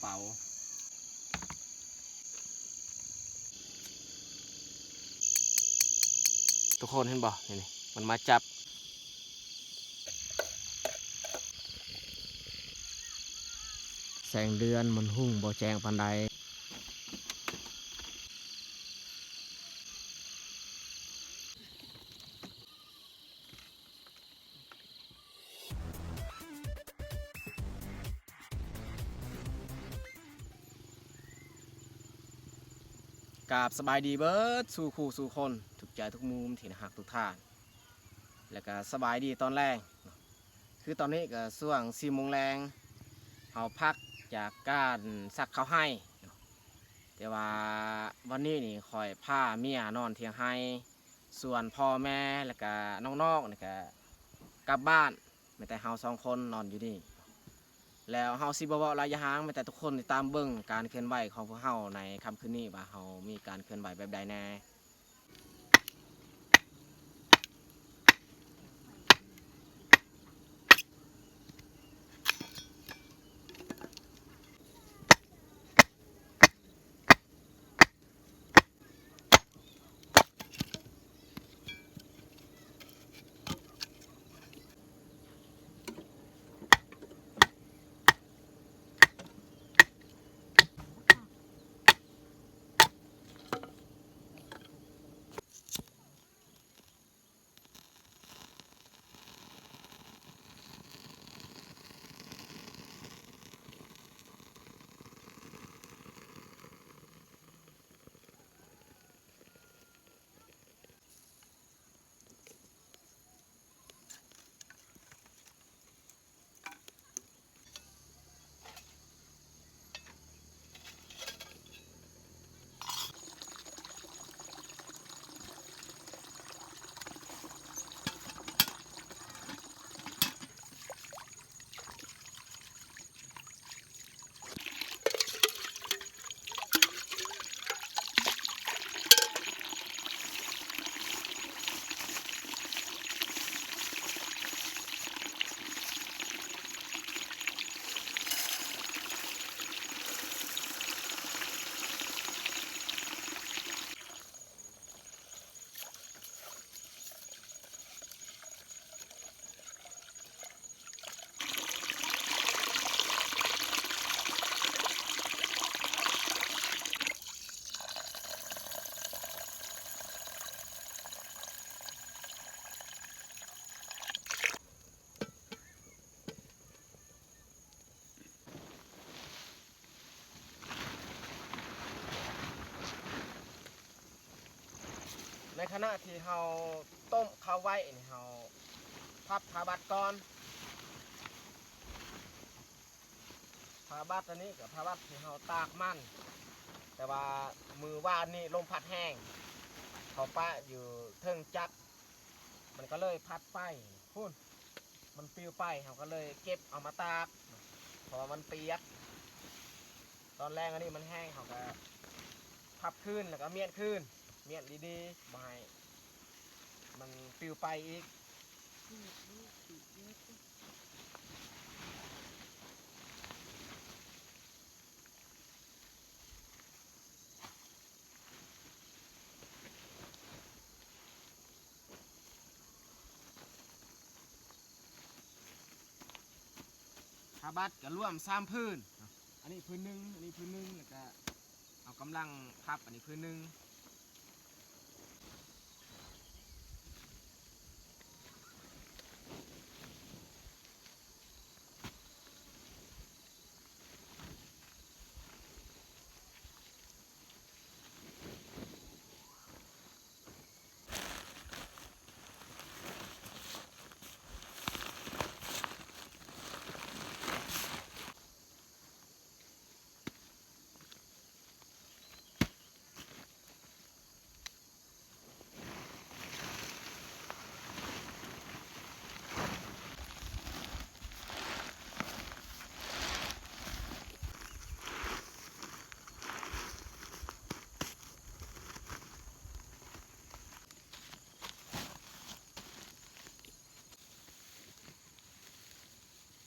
ເອົາ ທຸກຄົນເຫັນບໍ່? ນີ້ໆ ມັນມາຈັບ ແສງເດືອນມັນຮຸ່ງບໍ່ແຈ້ງປານໃດ. ກາບສະບາຍດີເບິດສູ່ຄູ່ສູ່ຄົນ ທຸກໃຈທຸກມຸມທີ່ໜ້າຮັກທຸກທ່ານ ແລະກະສະບາຍດີຕອນແລງ. ຄືຕອນນີ້ກະຊ່ວງສີ່ໂມງແລງ ເຮົາພັກຈາກການສັກເຂົ້າໄຮ່ ແຕ່ວ່າວັນນີ້ນີ້ຂ້ອຍພາເມຍນອນທ່ຽງໄຮ່ ສ່ວນພໍ່ແມ່ ແລະກະນ້ອງໆນີ້ກະກັບບ້ານ ມີແຕ່ເຮົາສອງຄົນນອນຢູ່ນີ້ ແລ້ວເຮົາຊິບໍ່ເວົ້າຫຼາຍຢ່າງ ມີແຕ່ທຸກຄົນຕິດຕາມເບິ່ງການເຄື່ອນໄຫວຂອງພວກເຮົາໃນຄ່ຳຄືນນີ້ ວ່າເຮົາມີການເຄື່ອນໄຫວແບບໃດແດ່. ໃນຂະນະທີ່ເຮົາຕົ້ມເຂົ້າໄວ້ນີ້ ເຮົາພັບຜ້າບັດກ່ອນ. ຜ້າບັດອັນນີ້ກໍຜ້າບັດທີ່ເຮົາຕາກມັນ, ແຕ່ວ່າມື້ວານນີ້ລົມພັດແຮງ ເຂົາປະຢູ່ເທິງຈັກ ມັນກໍເລີຍພັດໄປພຸ້ນ. ມັນປິວໄປ ເຮົາກໍເລີຍເກັບເອົາມາຕາກ ເພາະວ່າມັນປຽກ. ຕອນແລງອັນນີ້ມັນແຫ້ງ ເຮົາກໍພັບຄືນ ແລ້ວກໍມ້ຽນຄືນ, ມ້ຽນດີໆ ບໍ່ໃຫ້ມັນປິວໄປອີກ. ຜ້າບັດກໍລວມສາມພື້ນ, ອັນນີ້ພື້ນໜຶ່ງ ອັນນີ້ພື້ນໜຶ່ງ ແລ້ວກໍເອົາກຳລັງພັບ ອັນນີ້ພື້ນໜຶ່ງ.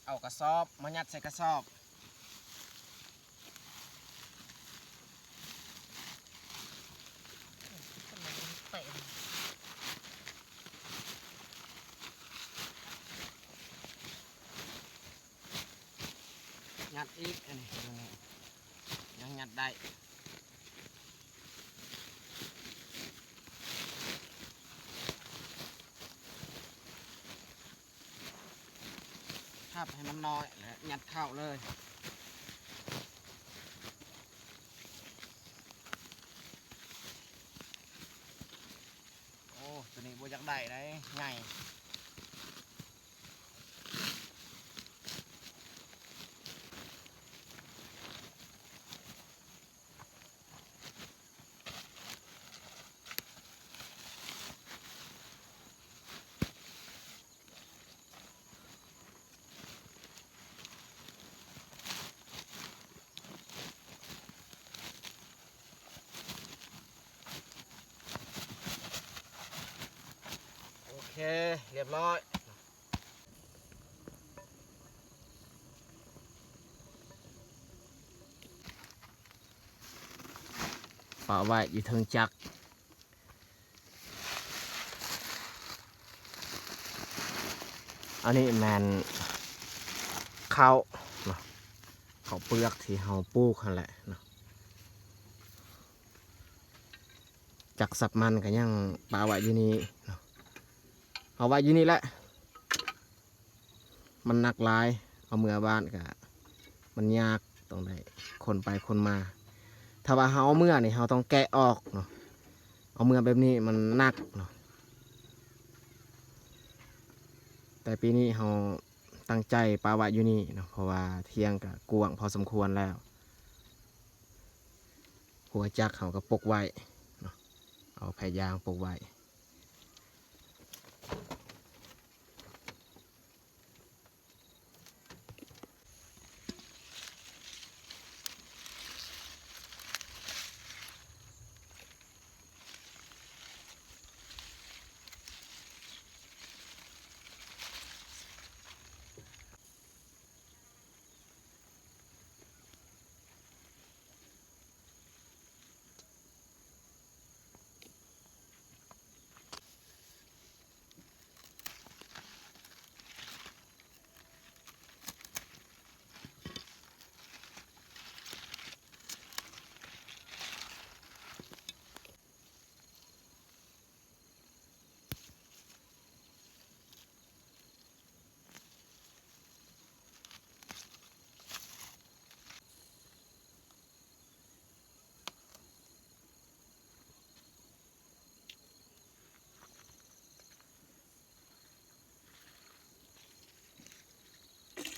ເອົາກະສອບມາຍັດໃສ່ກະສອບ. ໄປ ຍັດອີກ ອັນນີ້ ຍັງຍັດໄດ້. ພັບໃຫ້ມັນນ້ອຍ ແລະ ຍັດເຂົ້າເລີຍ. ໂອ້ ຕົວນີ້ບໍ່ຢາກໄດ້ໃດ໋ ໃຫຍ່. ໂອເຄ ລຽບຮ້ອຍ. ປະໄວ້ຢູ່ເທິງຈັກ. ອັນນີ້ແມ່ນເຂົ້າເນາະ ເຂົ້າເປືອກທີ່ເຮົາປູກຫັ້ນແຫຼະເນາະ. ຈັກສັບມັນກໍຍັງປະໄວ້ຢູ່ນີ້ເນາະ ເອົາໄວ້ຢູ່ນີ້ແຫຼະ. ມັນໜັກຫຼາຍ ເອົາເມືອບ້ານກະມັນຍາກ ຕ້ອງໄດ້ຂົນໄປຂົນມາ. ຖ້າວ່າເຮົາເອົາເມືອນີ້ ເຮົາຕ້ອງແກະອອກເນາະ ເອົາເມືອແບບນີ້ມັນໜັກເນາະ. ແຕ່ປີນີ້ເຮົາຕັ້ງໃຈປະໄວ້ຢູ່ນີ້ເນາະ ເພາະວ່າຖຽງກະກວ້າງພໍສົມຄວນແລ້ວ. ຫົວຈັກເຮົາກໍປົກໄວ້ເນາະ ເອົາແຜ່ຢາງປົກໄວ້.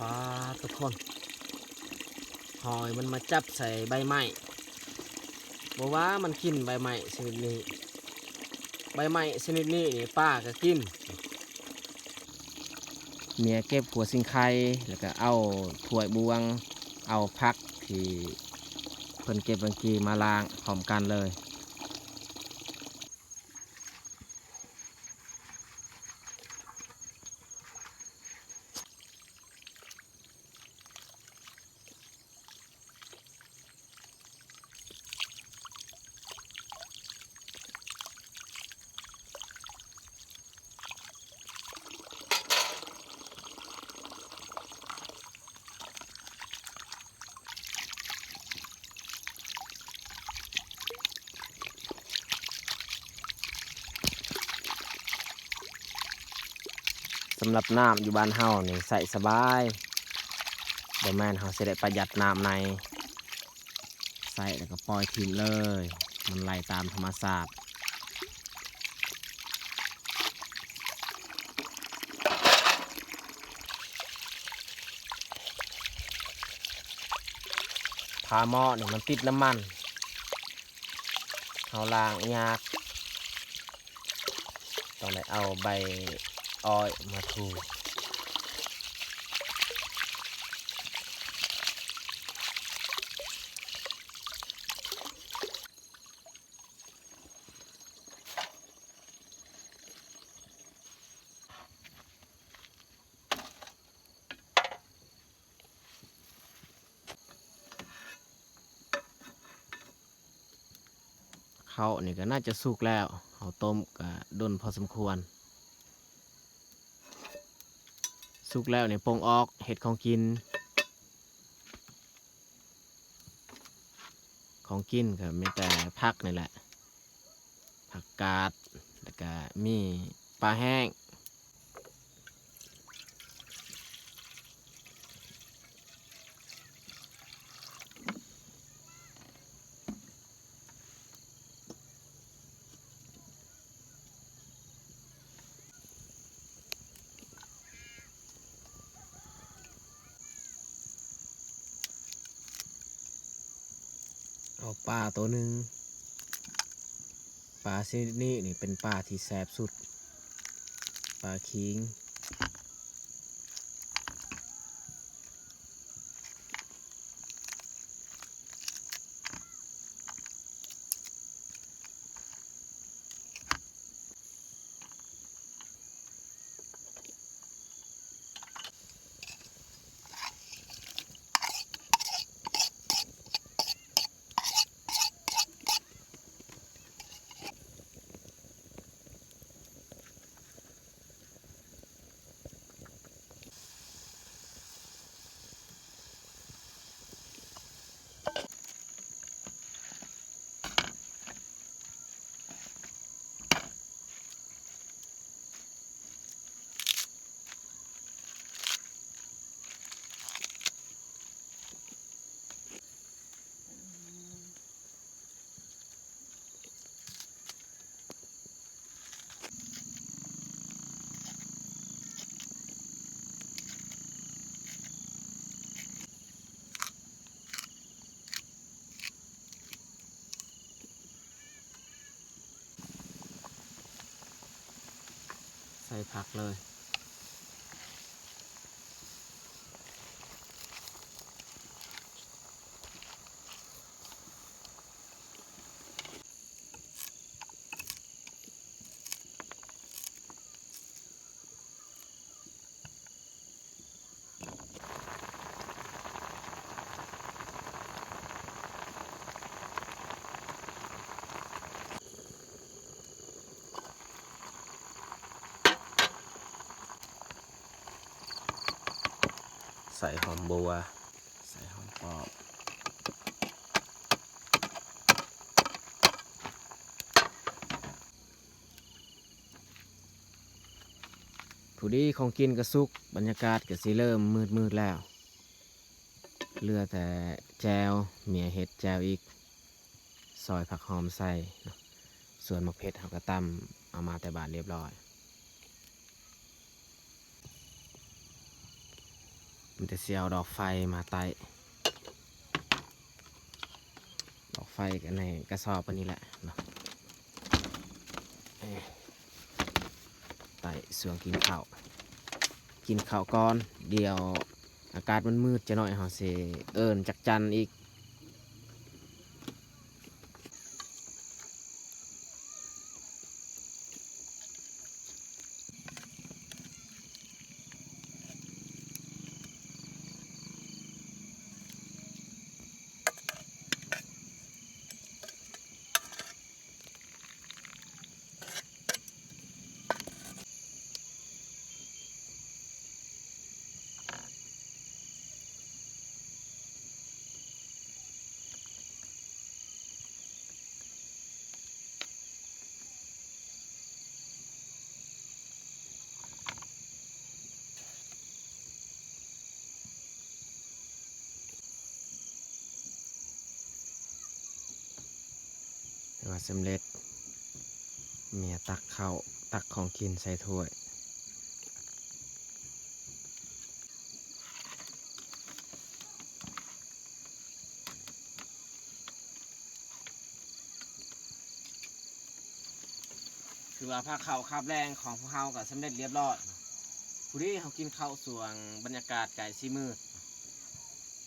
ປາດ ທຸກຄົນ ຫອຍມັນມາຈັບໃສ່ໃບໄມ້ ບໍ່ວ່າມັນກິນໃບໄມ້ຊະນິດນີ້ ໃບໄມ້ຊະນິດນີ້ນີ້ປາກໍກິນ. ເມຍເກັບຫົວສິງໄຄ ແລ້ວກໍເອົາຖ້ວຍບວງ ເອົາຜັກທີ່ເພິ່ນເກັບຫວ່າງກີ້ມາລ້າງພ້ອມກັນເລີຍ. ສຳລັບນ້ຳຢູ່ບ້ານເຮົານີ້ໃຊ້ສະບາຍ ບໍ່ແມ່ນເຮົາຊິໄດ້ປະຢັດນ້ຳໃນ ໃຊ້ແລ້ວກໍປ່ອຍຖິ້ມເລີຍ ມັນໄຫຼຕາມທຳມະຊາດ. ຝາໝໍ້ນີ້ມັນຕິດນ້ຳມັນ ເຮົາລ້າງຍາກ ຕ້ອງໄດ້ເອົາໃບອ້ອຍມາຖູ. ເຂົ້ານີ້ກໍໜ້າຈະສຸກແລ້ວ ເຮົ ເອົາຕົ້ມກະດົນພໍສົມຄວນ. ສຸກແລ້ວນີ້ປົງອອກເຮັດຂອງກິນ. ຂອງກິນກໍມີແຕ່ຜັກນີ້ແຫຼະ ຜັກກາດ ແລ້ວກະມີປາແຫ້ງ. ເອົາປາໂຕໜຶ່ງ. ປາຊະນິດນີ້ນີ້ເປັນປາທີ່ແຊບສຸດ ປາຄີງ. ໃສ່ຜັກເລີຍ. ໃສ່ຫອມບົວ ໃສ່ຫອມປ້ອມ. ພໍດີຂອງກິນກໍສຸກ ບັນຍາກາດກໍຊິເລີ່ມມືດໆແລ້ວ. ເຫຼືອແຕ່ແຈ່ວ ເມຍເຮັດແຈ່ວອີກ ຊອຍຜັກຫອມໃສ່ເນາະ. ສ່ວນໝາກເຜັດເຮົາກໍຕຳເອົາມາແຕ່ບ້ານລຽບລ້ອຍ. ມີແຕ່ຊິເອົາດອກໄຟມາໄຕ້ ດອກໄຟກໍໃນກະສອບອັນນີ້ແຫຼະເນາະ. ເອີ ໄຕ້ຊ່ວງກິນເຂົ້າ ກິນເຂົ້າກ່ອນ ດຽວອາກາດມັນມືດຈະໜ້ອຍ ເຮົາຊິເອີ້ນຈັກຈັ່ນອີກ. ຖືວ່າສຳເລັດ ເມຍຕັກເຂົ້າ ຕັກຂອງກິນໃສ່ຖ້ວຍ. ຖືວ່າພາເຂົ້າຄາບແລງຂອງພວກເຮົາກໍສຳເລັດລຽບລ້ອຍ. ພໍດີເຮົາກິນເຂົ້າຊ່ວງບັນຍາກາດໃກ້ຊິມືດ.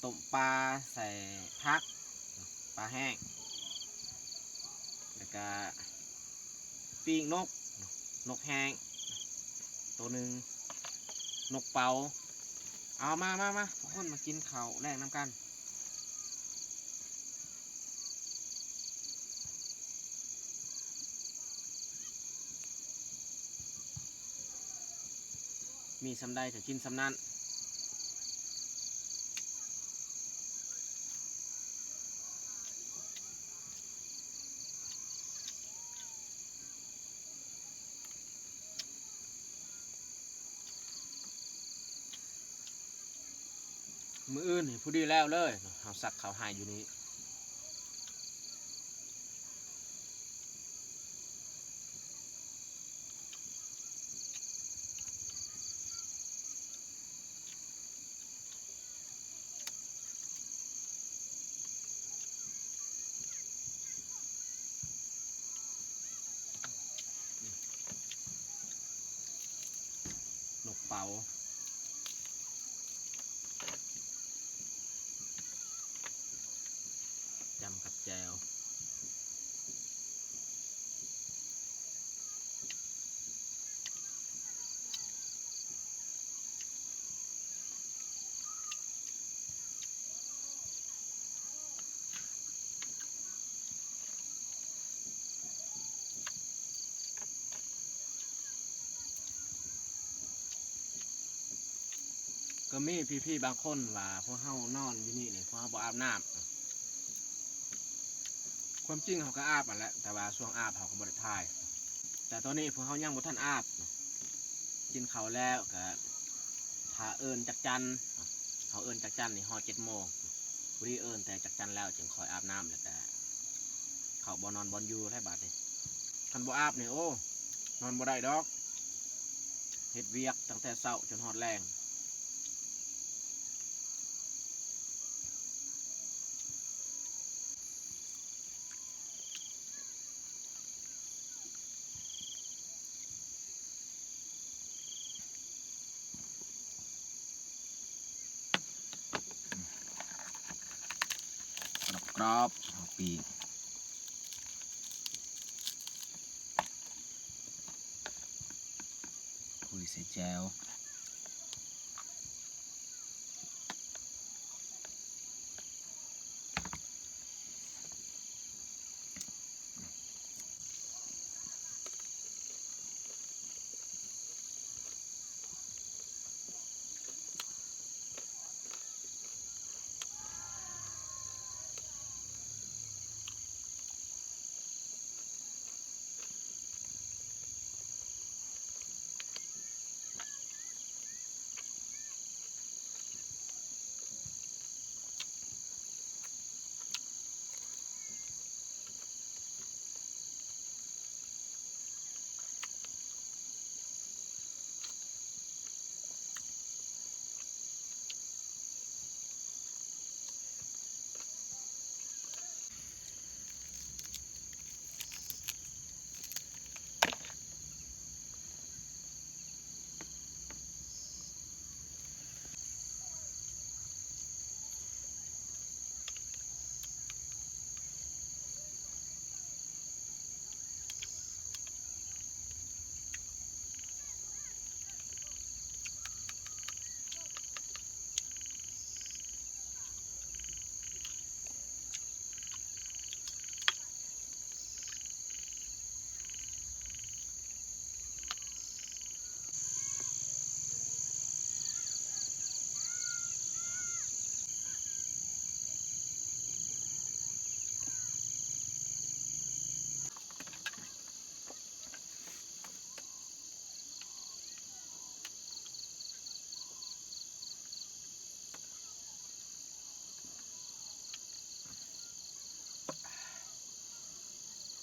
ຕົ້ມປາໃສ່ຜັກ ປາແຫ້ງ ແລ້ວກະ ປີກນົກ ນົກແຫ້ງໂຕໜຶ່ງ ນົກເປົາ. ເອົາ ມາ ມາ ມາ ທຸກຄົນມາກິນເຂົ້າແລງນຳກັນ. ມີສ່ຳໃດກໍກິນສ່ຳນັ້ນ. ມື້ອື່ນນີ້ພໍດີແລ້ວເລີຍເນາະ ເຮົາສັກເຂົ້າໃຫ້ຢູ່ນີ້. ນົກເປົາ ຈ້ຳກັບແຈ່ວ. ກໍມີພີ່ໆບາງຄົນວ່າ ພວກເຮົານອນຢູ່ນີ້ນີ້ ພວກເຮົາບໍ່ອາບນ້ຳ. ຄວາມຈິງເຮົາກໍອາບຫັ້ນແຫຼະ ແຕ່ວ່າຊ່ວງອາບເຮົາກໍບໍ່ໄດ້ຖ່າຍ. ແຕ່ຕອນນີ້ພວກເຮົາຍັງບໍ່ທັນອາບ. ກິນເຂົ້າແລ້ວກໍຖ້າເອີ້ນຈັກຈັນ, ເຮົາເອີ້ນຈັກຈັນນີ້ຮອດເຈັດໂມງ. ພໍດີເອີ້ນແຕ່ຈັກຈັນແລ້ວຈຶ່ງຄ່ອຍອາບນ້ຳ ແລ້ວກໍເຂົ້າບ່ອນນອນບ່ອນຢູ່ແລ້ວບາດນີ້. ຄັນບໍ່ອາບນີ້ ໂອ້ ນອນບໍ່ໄດ້ດອກ. ເຮັດວຽກຕັ້ງແຕ່ເຊົ້າຈົນຮອດແລງ. ກອບໆ ເອົາປີ້ງ ຄຸຍໃສ່ແຈ່ວ.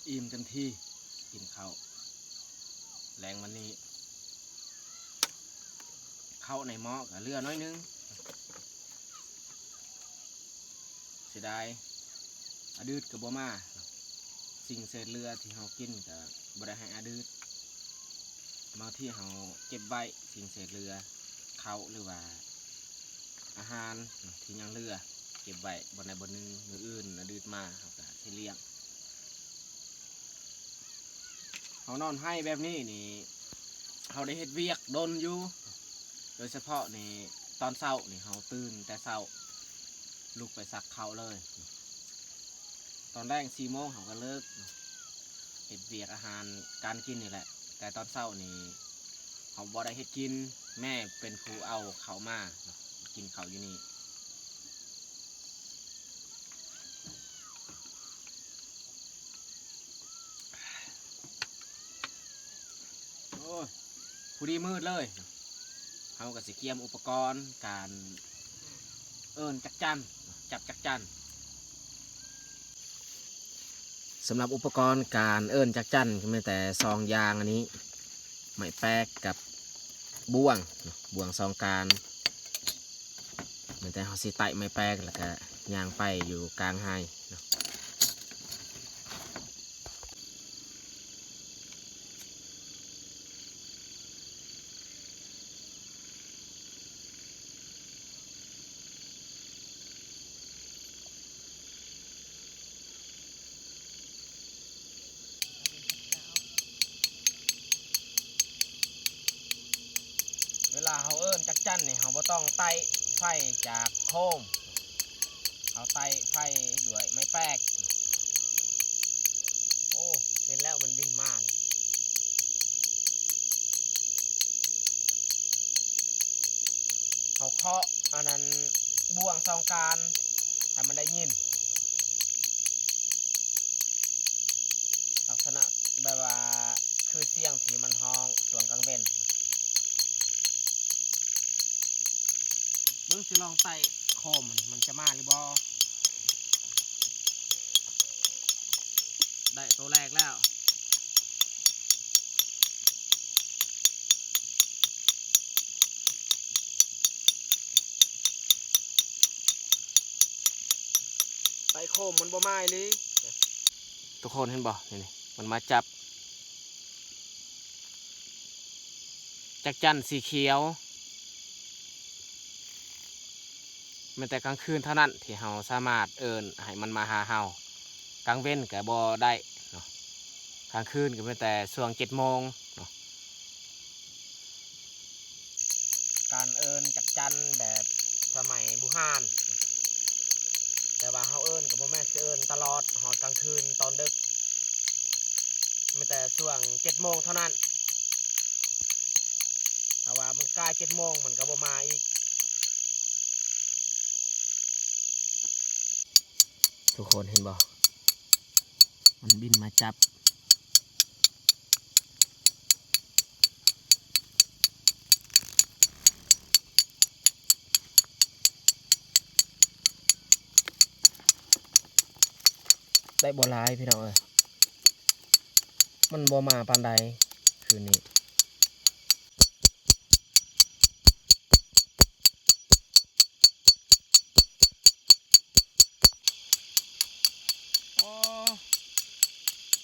ອີ່ມເຕັມທີ່ ກິນເຂົ້າແລງມື້ນີ້. ເຂົ້າໃນໝໍ້ກໍເຫຼືອໜ້ອຍໜຶ່ງ. ເສຍດາຍ ອະດືດກໍບໍ່ມາ. ສິ່ງເສດເຫຼືອທີ່ເຮົາກິນກໍບໍ່ໄດ້ໃຫ້ອະດືດ. ບາງທີເຮົາເກັບໄວ້ ສິ່ງເສດເຫຼືອ ເຂົ້າ ຫຼືວ່າອາຫານທີ່ຍັງເຫຼືອ ເກັບໄວ້ບ່ອນໃດບ່ອນໜຶ່ງ, ມື້ອື່ນອະດືດມາເຮົາກໍຊິລ້ຽງ. ເຮົານອນໄຮ່ແບບນີ້ນີ້ ເຮົາໄດ້ເຮັດວຽກດົນຢູ່. ໂດຍສະເພາະນີ້ ຕອນເຊົ້ານີ້ ເຮົາຕື່ນແຕ່ເຊົ້າ ລຸກໄປສັກເຂົ້າເລີຍ. ຕອນແລງສີ່ໂມງເຮົາກໍເລີກ ເຮັດວຽກອາຫານການກິນນີ້ແຫຼະ. ແຕ່ຕອນເຊົ້ານີ້ ເຮົາບໍ່ໄດ້ເຮັດກິນ ແມ່ເປັນຜູ້ເອົາເຂົ້າມາເນາະ ກິນເຂົ້າຢູ່ນີ້. ໂອ້ຍ ພໍດີມືດເລີຍ. ເຮົາກໍຊິກຽມອຸປະກອນການເອີ້ນຈັກຈັນ ຈັບຈັກຈັນ. ສຳລັບອຸປະກອນການເອີ້ນຈັກຈັນ ກໍມີແຕ່ສອງຢ່າງອັນນີ້ ໄມ້ແປກກັບບ່ວງເນາະ ບ່ວງສອງການ. ມີແຕ່ເຮົາຊິໄຕ່ໄມ້ແປກ ແລ້ວກະຍ່າງໄປຢູ່ກາງໄຮ່ເນາະ. ເວລາເຮົາເອີ້ນຈັກຈັນນີ້ ເຮົາບໍ່ຕ້ອງໄຕ່ໄຟຈາກໂຄມ ເຮົາໄຕ່ໄຟດ້ວຍໄມ້ແປກ. ໂອ້ ເຫັນແລ້ວມັນບິນມານີ້. ເຮົາເຄາະອັນນັ້ນບ່ວງສອງການໃຫ້ມັນໄດ້ຍິນ ລັກສະນະແບບວ່າຄືສຽງທີ່ມັນຮ້ອງຊ່ວງກາງເວັນ. ເບິ່ງ ຊິລອງໄຕ່ໂຄມ ມັນຈະມາຫຼືບໍ່. ໄດ້ໂຕແລກແລ້ວ. ໄຕ່ໂຄມມັນບໍ່ມາອີ່ຫຼີ. ທຸກຄົນເຫັນບໍ່? ນີ້ໆ ມັນມາຈັບ ຈັກຈັນສີຂຽວ. ແມ່ນແຕ່ກາງຄືນເທົ່ານັ້ນທີ່ເຮົາສາມາດເອີ້ນໃຫ້ມັນມາຫາເຮົາ, ກາງເວັນກໍບໍ່ໄດ້ເນາະ, ກາງຄືນກໍແມ່ນແຕ່ຊ່ວງເຈັດໂມງເນາະ. ການເອີ້ນຈັກຈັນແບບສະໄໝບູຮານ, ແຕ່ວ່າເຮົາເອີ້ນກໍບໍ່ແມ່ນຊິເອີ້ນຕະຫຼອດຮອດກາງຄືນຕອນດຶກ, ແມ່ນແຕ່ຊ່ວງເຈັດໂມງເທົ່ານັ້ນ. ຖ້າວ່າມັນກາຍເຈັດໂມງ ມັນກໍບໍ່ມາອີກ. ທຸກຄົນເຫັນບໍ່? ມັນບິນມາຈັບ. ໄດ້ບໍ່ຫຼາຍພີ່ນ້ອງເອີຍ, ມັນບໍ່ມາປານໃດຄືນນີ້. ໂອ້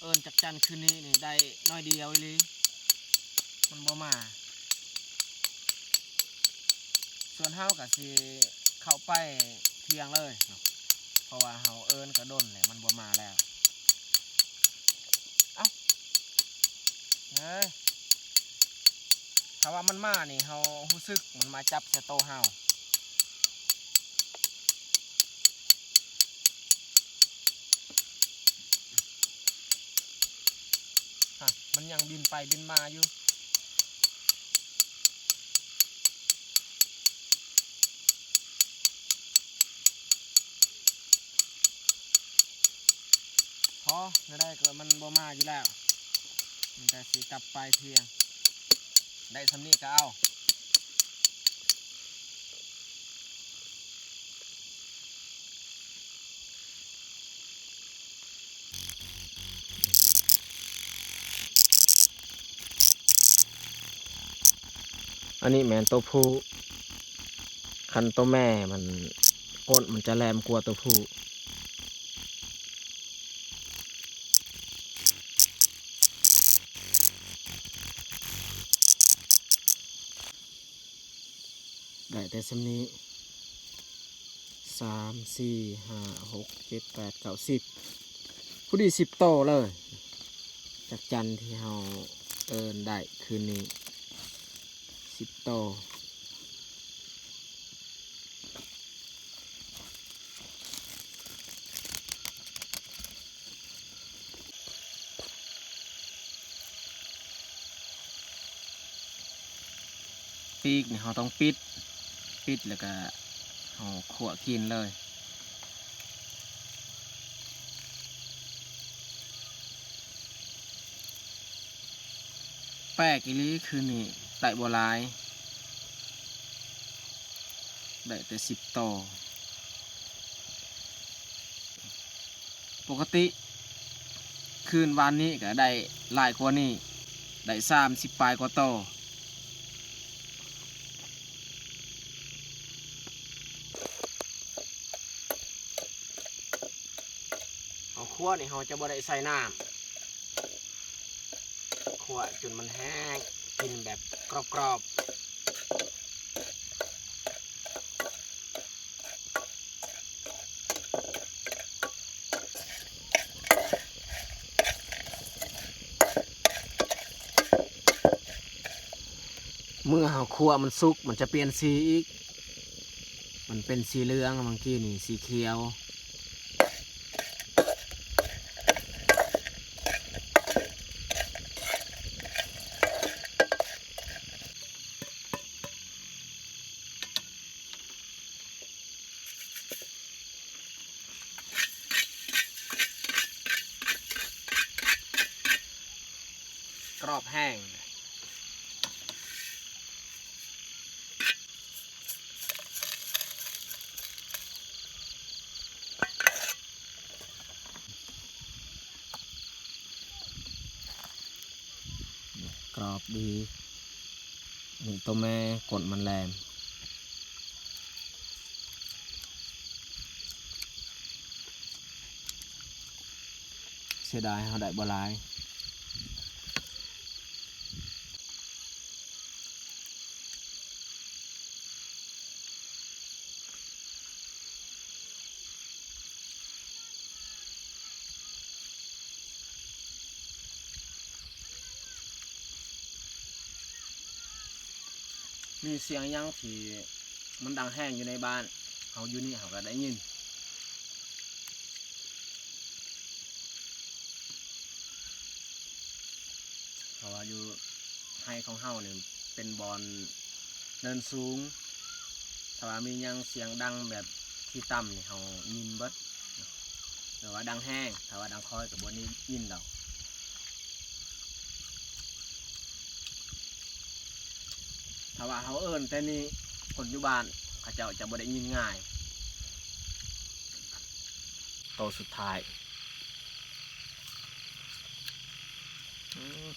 ເອີ້ນຈັກຈັນຄືນນີ້ນີ້ໄດ້ໜ້ອຍດຽວອີ່ຫຼີ, ມັນບໍ່ມາ. ສ່ວນເຮົາກໍຊິເຂົ້າໄປທ່ຽງເລີຍເນາະ, ເພາະວ່າເຮົາເອີ້ນກໍດົນແລ້ວ ມັນບໍ່ມາແລ້ວ. ເອົ້າ ເອີຍ ຖ້າວ່າມັນມານີ້ ເຮົາຮູ້ສຶກມັນມາຈັບໃສ່ໂຕເຮົາ. ຮະ ມັນຍັງບິນໄປບິນມາຢູ່. ພໍ ແນວໃດກໍມັນບໍ່ມາຢູ່ແລ້ວ, ມັນກໍຊິກັບໄປທ່ຽງ. ໄດ້ສ່ຳນີ້ກໍເອົາ. ອັນນີ້ແມ່ນໂຕຜູ້, ຄັນໂຕແມ່ມັນ ກົ້ນມັນຈະແຫຼມກວ່າໂຕຜູ້. ໄດ້ແຕ່ສ່ຳນີ້ ສາມ ສີ່ ຫ້າ ຫົກ ເຈັດ ແປດ ເກົ້າ ສິບ ພໍດີສິບໂຕເລີຍ. ຈັກຈັນທີ່ເຮົາເອີ້ນໄດ້ຄືນນີ້ ສິບໂຕ. ເ ອີກນີ້ເຮົາຕ້ອງປິດ ປິດແລ້ວກະເຮົາຂົ້ວກິນເລີຍ. ແປກອີ່ຫຼີ ຄືນນີ້ໄດ້ບໍ່ຫຼາຍ ໄດ້ແຕ່ສິບໂຕ. ປົກກະຕິຄືນວານນີ້ກະໄດ້ຫຼາຍກວ່ານີ້ ໄດ້ສາມສິບປາຍກວ່າໂຕ. ເຮົາຂົ້ວນີ້ເຮົາຈະບໍ່ໄດ້ໃສ່ນ້ຳ ຂົ້ວຈົນມັນແຫ້ງ ກິນແບບກຣອບໆ. ເມື່ອເຮົາຂົ້ວມັນສຸກ ມັນຈະປ່ຽນສີອີກ ມັນເປັນສີເຫຼືອງ ບາງທີນີ້ສີຂຽວ. ກຣອບແຫ້ງ. ກຣອບດີ. ນີ້ໂຕແມ່ ກົ້ນມັນແຫຼມ. ເສຍດາຍເຮົາໄດ້ບໍ່ຫຼາຍ. ມີສຽງຫຍັງທີ່ມັນດັງແຮງຢູ່ໃນບ້ານເຮົາ ຢູ່ນີ້ເຮົາກະໄດ້ຍິນ. ເພາະວ່າຢູ່ໄຮ່ຂອງເຮົານີ້ເປັນບ່ອນເນີນສູງ ຖ້າວ່າມີຫຍັງສຽງດັງແບບທີ່ຕ່ຳນີ້ເຮົາຍິນເບິດ ຫຼືວ່າດັງແຮງ ຖ້າວ່າດັງຄ່ອຍກະບໍ່ໄດ້ຍິນດອກ. ຖ້າວ່າເຮົາເອີ້ນແຕ່ນີ້ ຄົນຢູ່ບ້ານເຂົາເຈົ້າຈະບໍ່ໄດ້ຍິນງ່າຍ. ໂຕສຸດທ້າຍ ອືມ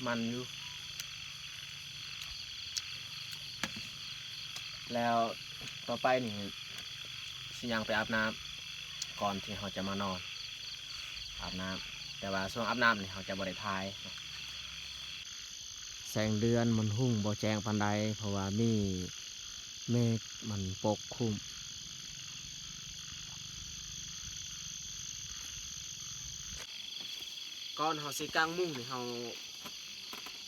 ມັນຢູ່. ແລ້ວຕໍ່ໄປນີ້ຊິຍ່າງໄປອາບນ້ຳ ກ່ອນທີ່ເຮົາຈະມານອນ ອາບນ້ຳ. ແຕ່ວ່າຊ່ວງອາບນ້ຳນີ້ເຮົາຈະບໍ່ໄດ້ຖ່າຍ. ແສງເດືອນມັນຮຸ່ງບໍ່ແຈ້ງປານໃດ ເພາະວ່າມີເມກມັນປົກຄຸມ. ກ່ອນເຮົາຊິກາງມຸ້ງນີ້ ເຮົາ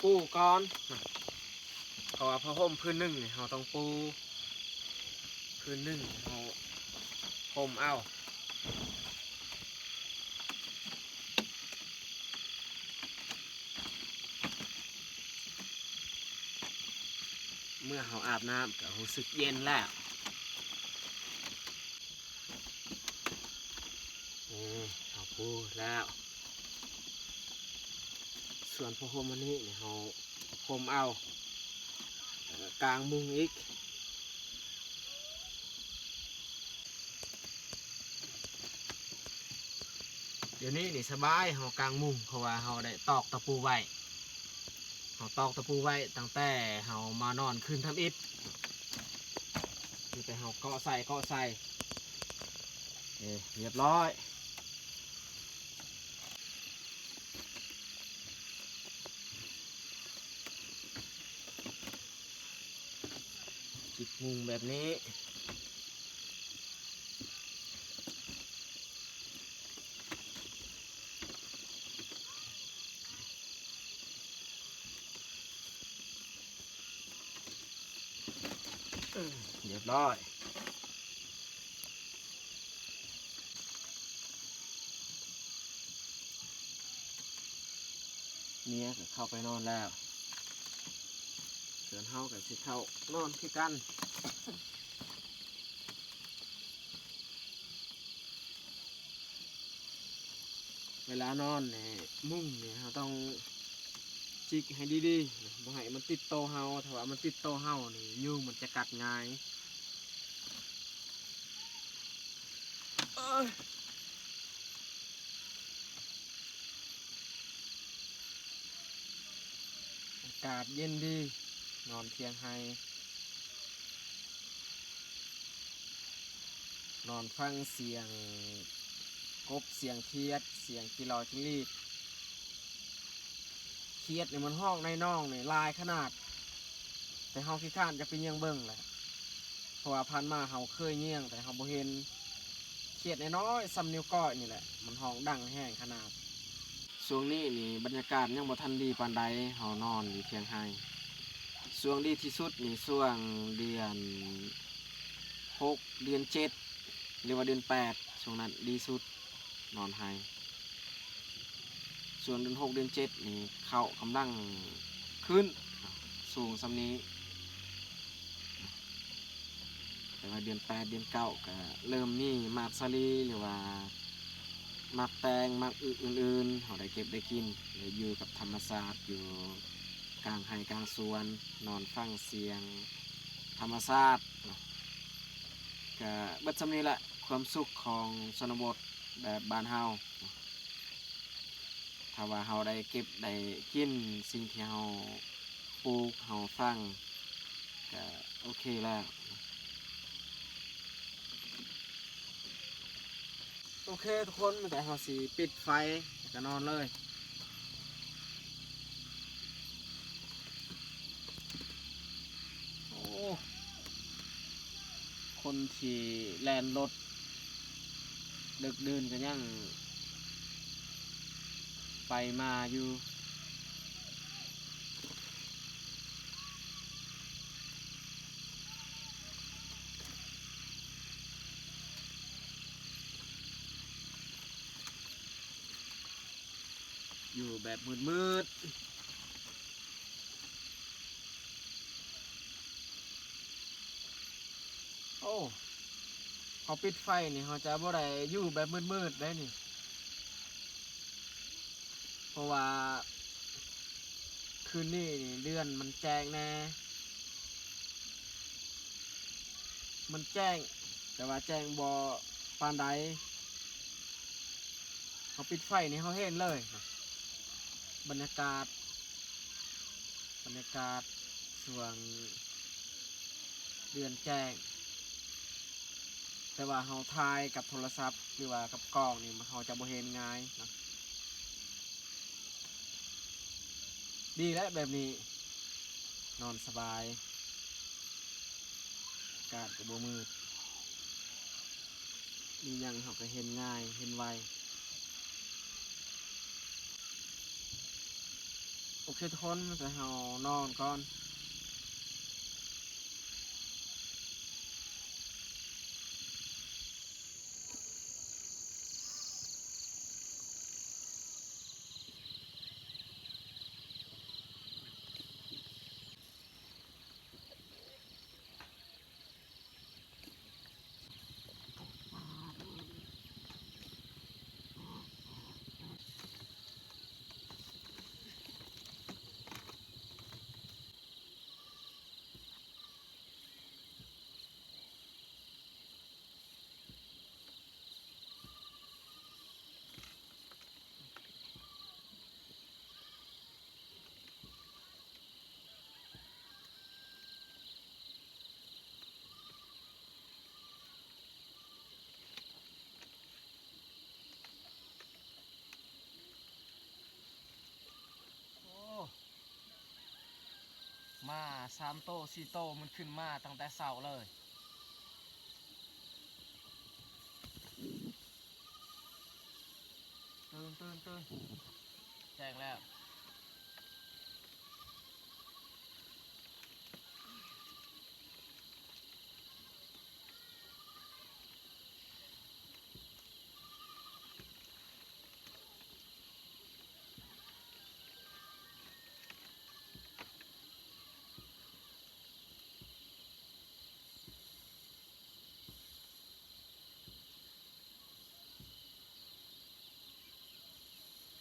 ປູກ່ອນ ເພາະວ່າຜ້າຫົ່ມຜືນໜຶ່ງນີ້ ເຮົາຕ້ອງປູ ຜືນໜຶ່ງເຮົາຫົ່ມເອົາ. ເມື່ອເຮົາອາບນ້ຳກະຮູ້ສຶກເຢັນແລ້ວ. ນີ້ເຮົາປູແລ້ວ ສ່ວນຜ້າຫົ່ມອັນນີ້ນີ້ເຮົາຫົ່ມເອົາ ແລ້ວກະກາງມຸ້ງອີກ. ດຽວນີ້ນີ້ສະບາຍ ເຮົາກາງມຸ້ງ ເພາະວ່າເຮົາໄດ້ຕອກຕະປູໄວ້ ເຮົາຕອກຕະປູໄວ້ຕັ້ງແຕ່ເຮົາມານອນຄືນທຳອິດ. ມີແຕ່ເຮົາເກາະໃສ່ ເກາະໃສ່ ເອີ ລຽບຮ້ອຍ. ຈິກມຸ້ງແບບນີ້ ລຽບຮ້ອຍ. ເມຍກໍເຂົ້າໄປນອນແລ້ວ ສ່ວນເຮົາກໍຊິເຂົ້ານອນຄືກັນ. ເວລານອນນີ້ ມຸ້ງນີ້ເຮົາຕ້ອງຈິກໃຫ້ດີໆ ບໍ່ໃຫ້ມັນຕິດໂຕເຮົາ. ຖ້າວ່າມັນຕິດໂຕເຮົານີ້ ຍຸງມັນຈະກັດງ່າຍ. ເອີຍ ອາກາດເຢັນດີ ນອນພຽງໄຮ່ ນອນຟັງສຽງກົບ ສຽງຂຽດ ສຽງຈີ່ຫຼໍ້ຈິງຫຼີດ. ຂຽດນີ້ມັນຮ້ອງໃນໜອງນີ້ຫຼາຍຂະໜາດ ແຕ່ເຮົາຂີ້ຄ້ານຈະໄປຍ່ຽງເບິ່ງແຫຼະ ເພາະວ່າຜ່ານມາເຮົາເຄີຍຍ່ຽງ ແຕ່ເຮົາບໍ່ເຫັນ. ຂຽດນ້ອຍໆ ສ່ຳນິ້ວກ້ອຍນີ້ແຫຼະ ມັນຮ້ອງດັງແຮງຂະໜາດ. ຊ່ວງນີ້ນີ້ບັນຍາກາດຍັງບໍ່ທັນດີປານໃດ ເຮົານອນຢູ່ພຽງໄຮ່. ຊ່ວງດີທີ່ສຸດນີ້ຊ່ວງເດືອນຫົກ ເດືອນເຈັດ ຫຼືວ່າເດືອນແປດ ຊ່ວງນັ້ນດີສຸດ ນອນໄຮ່. ຊ່ວງເດືອນຫົກ ເດືອນເຈັດນີ້ເຂົ້າກຳລັງຂຶ້ນ ສູງສ່ຳນີ້. ແຕ່ວ່າເດືອນແປດ ເດືອນເກົ້າ ກໍເລີ່ມມີໝາກສາລີ ຫຼືວ່າໝາກແຕງ ໝາກອຶອື່ນໆ ເຮົາໄດ້ເກັບໄດ້ກິນ ໄດ້ຢູ່ກັບທຳມະຊາດ ຢູ່ກາງໄຮ່ກາງສວນ ນອນຟັງສຽງທຳມະຊາດເນາະ. ກະເບິດສ່ຳນີ້ແຫຼະ ຄວາມສຸກຂອງຊົນນະບົດແບບບ້ານເຮົາ. ຖ້າວ່າເຮົາໄດ້ເກັບໄດ້ກິນສິ່ງທີ່ເຮົາປູກເຮົາຝັງ ກະໂອເຄແລ້ວ. ໂອເຄທຸກຄົນ ມີແຕ່ເຮົາຊິປິດໄຟ ແລ້ວກະນອນເລີຍ. ໂອ້ ຄົນທີ່ແລ່ນລົດດຶກດື່ນກໍຍັງໄປມາຢູ່. ຢູ່ແບບມືດໆ. ໂອ້ ເຮົາປິດໄຟນີ້ ເຮົາຈະບໍ່ໄດ້ຢູ່ແບບມືດໆໄດ໋ນີ້ ເພາະວ່າຄືນນີ້ນີ້ເດືອນມັນແຈ້ງແດ່. ມັນແຈ້ງ ແຕ່ວ່າແຈ້ງບໍ່ປານໃດ. ເຮົາປິດໄຟນີ້ເຮົາເຫັນເລີຍ ບັນຍາກາດ ບັນຍາກາດຊ່ວງເດືອນແຈ້ງ. ແຕ່ວ່າເຮົາຖ່າຍກັບໂທລະສັບ ຫຼືວ່າກັບກ້ອງນີ້ ເຮົາຈະບໍ່ເຫັນງ່າຍເນາະ. ດີແຫຼະແບບນີ້ ນອນສະບາຍ ອາກາດກໍບໍ່ມືດ ມີຫຍັງເຮົາກໍເຫັນງ່າຍ ເຫັນໄວ. ໂອເຄທຸກຄົນ ແຕ່ເຮົານອນກ່ອນ. ໂອ້ ໝາສາມໂຕ ສີ່ໂຕ ມັນຂຶ້ນມາຕັ້ງແຕ່ເຊົ້າເລີຍ. ຕື່ນ ຕື່ນ ຕື່ນ ແຈ້ງແລ້ວ.